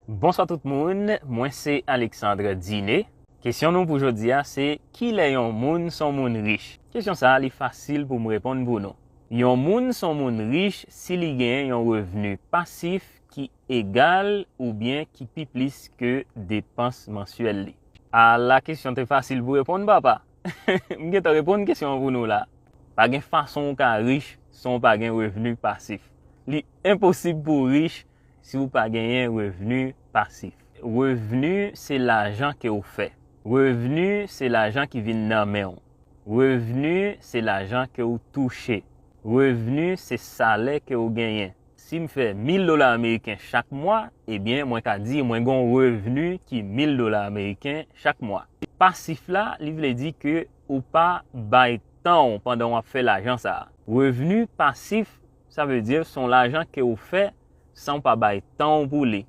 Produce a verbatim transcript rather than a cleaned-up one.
Bonswa tout moun, mwen se Alexandre Diné. Kesyon nou pou jodi a se, kilè yon moun se yon moun rich? Kesyon sa a li fasil pou m reponn pou nou. Yon moun se yon moun rich si li genyen yon revni pasif ki egal oubyen ki pi plis ke depans mansyèl li. Ala kesyon te fasil pou reponn, papa. M gentan reponn kesyon an pou nou la. Pa gen fason ou ka rich san w pa gen revni pasif. Li enposib pou w rich si w pa genyen revni pasif. Revni se lajan ke w fè. Revni se lajan ki vin nan men w. Revni se lajan ke w touche. Revni se salè ke w genyen. Si m fè mil dola ameriken chak mwa, ebyen, mwen ka di mwen gen yon revni ki mil dola ameriken chak mwa. Pasif la, li vle di ke ou pa bay tan w pandan w ap fè lajan sa a. Revni pasif, sa vle di se yon lajan ke w fè san w pa bay tan w pou li.